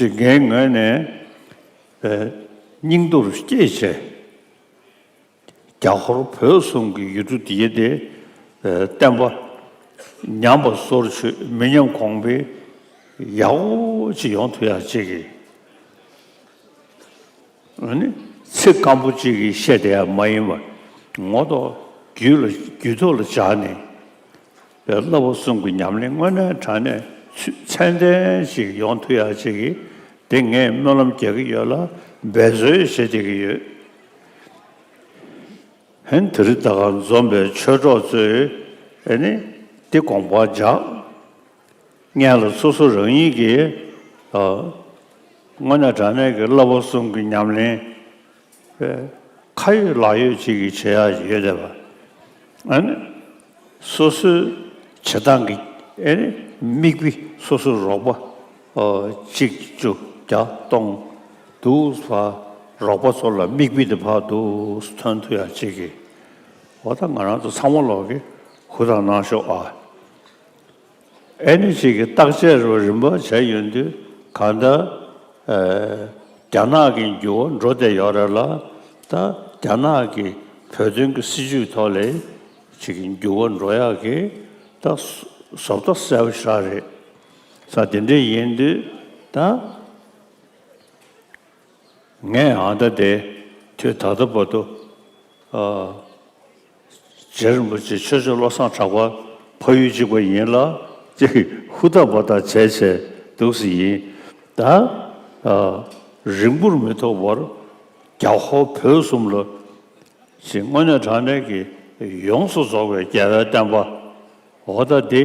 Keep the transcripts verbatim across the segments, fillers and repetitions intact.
ཅིག་ངའི་ངོས་ནས་ཨེ་སྙིང་སྟོབས་སྐྱེད་བྱས། རྒྱ་ཧོར་བོད་གསུམ་གྱི་ཡུལ་གྲུ་འདི་དེ་ཨེ་བསྟན་པ་ཉམས་པ་སོར་ཆུད་མི་ཉམས་གོང་འཕེལ་ཡག་པོ་ཅིག་ཡོང་ཐུབ་ཡག་ཅིག་གི། ཨ་ནི་ཚིག་སྐམ་པོ་གཅིག་གིས་བཤད་བསྡད་ཡ་མ་ཡིན་པར། ངོ་ཐོག་རྒྱུད་ལ་རྒྱུད་ཐོག་ལ་སྦྱར་ནས། བསླབ་པ་གསུམ་གྱི་ཉམས་ལེན་དངོས་གནས་དྲང་གནས་ཚུ་ཚད་ལྡན་ཞིག་ཡོང་ཐུབ་ཡ་ཅིག་གིས་དེ་ངས་སྨོན་ལམ་རྒྱག་གི་ཡོད་ལ་འབད་རྩོལ་བྱེད་བསྡད་ཀྱི་ཡོད། ཧན་དེ་རིང་ད་ག་འཛོམས་པའི་ཆོས་གྲོགས་ཚོས་ཨེ་ནི་འདི་དགོངས་པར་འཇགས། སྔོན་ལ་སོ་སོ་རང་ཉིད་ཀྱིས་ཨ་དངོས་གནས་དྲང་གནས་ཀྱི་བསླབ་པ་གསུམ་གྱི་ཉམས་ལེན་ཨེ་ཁ་ཡོད་ལག་ཡོད་ཅིག་གིས་བྱེད་ཡ་ཡོད་བསྡད་པ། ཨ་ནི་སོ་སོའི་བྱེད་སྟངས་ཀྱི་ཨེ་ནི་དམིགས་དཔེ་སོ་སོའི་རོགས་པ་ཨ་གཅིག་བཅུ་བརྒྱ་སྟོང་འདུག་ཕར་རོགས་པ་ཚོ་ལ་དམིགས་དཔེ་དེ་ཕར་འདུག་ཐོན་ཐུབ་ཡ་ཅིག་གིས། འོ་ད་ང་རང་ཚོ་ཚང་མ་ལོག་གིས་ཧུར་ཐག་གནང་ཤོག་ཨ། ཨེ་ནི་ཅིག་གིས་བརྟག་དཔྱད་རུ་རིམ་པ་བྱས་ཡོང་དུས་གང་ལྟར་ཨེ་རྒྱ་ནག་གི་འགྱུར་བ་འགྲོ་བསྡད་ཡོད་རེད་ལ། ད་རྒྱ་ནག་གི་བོད་དོན་གྱི་སྲིད་བྱུས་ཐོག་ལ་ཅིག་གི་འགྱུར་བ་འགྲོ་ཡག་གི་ད་བཟོ་ལྟ་གསལ་པོ་ཞིག་རེད། ས་དེ་འདྲ་ཡིན་དུས་ད། ངས་ཨ་ད་དེ་དུས་ད་ལྟ་བར་དུ་ཨ་རྗེ་རིན་པོ་ཆེ་ཆོས་རྗེ་བློ་བཟང་གྲགས་པ་ཕ་ཡུལ་གཅིག་པ་ཡིན་ལ་ཅིག་ཧུར་ཐག་པ་ཐག་བྱས་བྱས་འདུག་སེ་ཡིན། ད་ཨ་རིང་པོར་མི་ཐོགས་པར་རྒྱ་ཧོར་བོད་གསུམ་ལ་ཅིག་དངོས་གནས་དྲང་གནས་ཀྱི་ཡོངས་སུ་རྫོགས་པའི་རྒྱལ་བའི་བསྟན་པ། འོ་ད་འདི་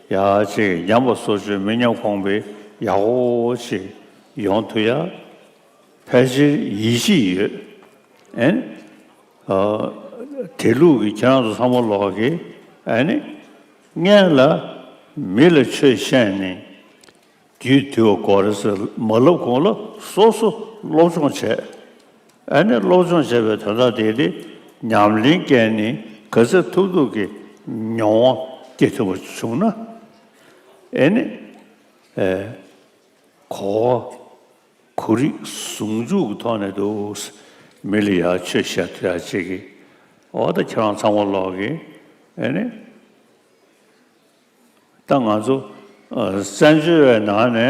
ཡ་ཅིག་ཉམས་པ་སོར་ཆུད་མི་ཉམས་གོང་འཕེལ་ཡག་པོ་ཅིག་ཡོང་ཐུབ་ཡ་ཕལ་ཆེར་ཡིད་ཆེས་ཡོད། ཨེ་ནི་ཨ་དེ་ལུགས་ཀྱི་ཁྱེད་རང་ཚོ་ཚང་མ་ལོག་གི་ཨེ་ནི་སྔོན་ལ་མི་ལ་ཆོས་བཤད་ནས་རྒྱུད་དུལ་བ་དགོས་རེད་ཟེར་མ་ལབ་གོང་ལ་སོ་སོ་སློབ་སྦྱོང་བྱས། ཨ་ནི་སློབ་སྦྱོང་བྱས་པའི་དོན་དག་དེ་དེ་ཉམས་ལེན་བསྐྱལ་ནས་ག་ཚོད་ཐུབ་ཐུབ་ཀྱི་མྱོང་བ་སྐྱེ་ཐུབ་པ་བྱུང་ན། ཨེ་ནི་ཨེ་གོ་བ་གོ་རིག་ཟུང་འཇུག་གི་ཐོག་ནས་འདུག་མི་ལ་ཡ་ཆོས་བཤད་ཐུབ་ཡ་ཅིག་གི། འོ་ད་ཁྱེད་རང་ཚང་མ་ལོག་གི་ཨེ་ནི། ད་ང་ཚོ་ཨ་བཙན་བྱོལ་བའི་ནང་ནས་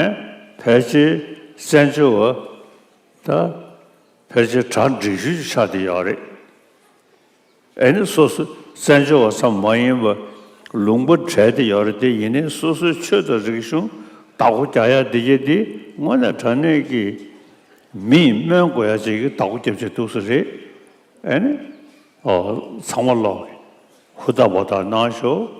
ཕལ་ཆེར་བཙན་བྱོལ་བ་ད་ཕལ་ཆེར་གྲ་འགྲིག་ཤོས་ཅིག་ཆགས་བསྡད་ཡོད་རེད། ཨེ་ནི་སོ་སོ་བཙན་བྱོལ་བ་ཙམ་མ་ཡིན་པར་ལུང་པ་བྲལ་བསྡད་ཡོད་རེད་དེ། ཡིན་ནའི་སོ་སོའི་ཆོས་དང་རིག་གཞུང་བདག་པོ་རྒྱག་ཡ་འདི་གྱད་འདི་དངོས་གནས་དྲང་གནས་ཀྱི་མིས་སྨོན་དགོས་ཡ་ཅིག་གི་བདག་པོ་རྒྱབ་བྱས་འདུག་སེ་རེད། ཨེ་ནི་ཨོ་ཚང་མ་ལོག་ཧུར་ཐག་པ་ཐག་གནང་ཤོག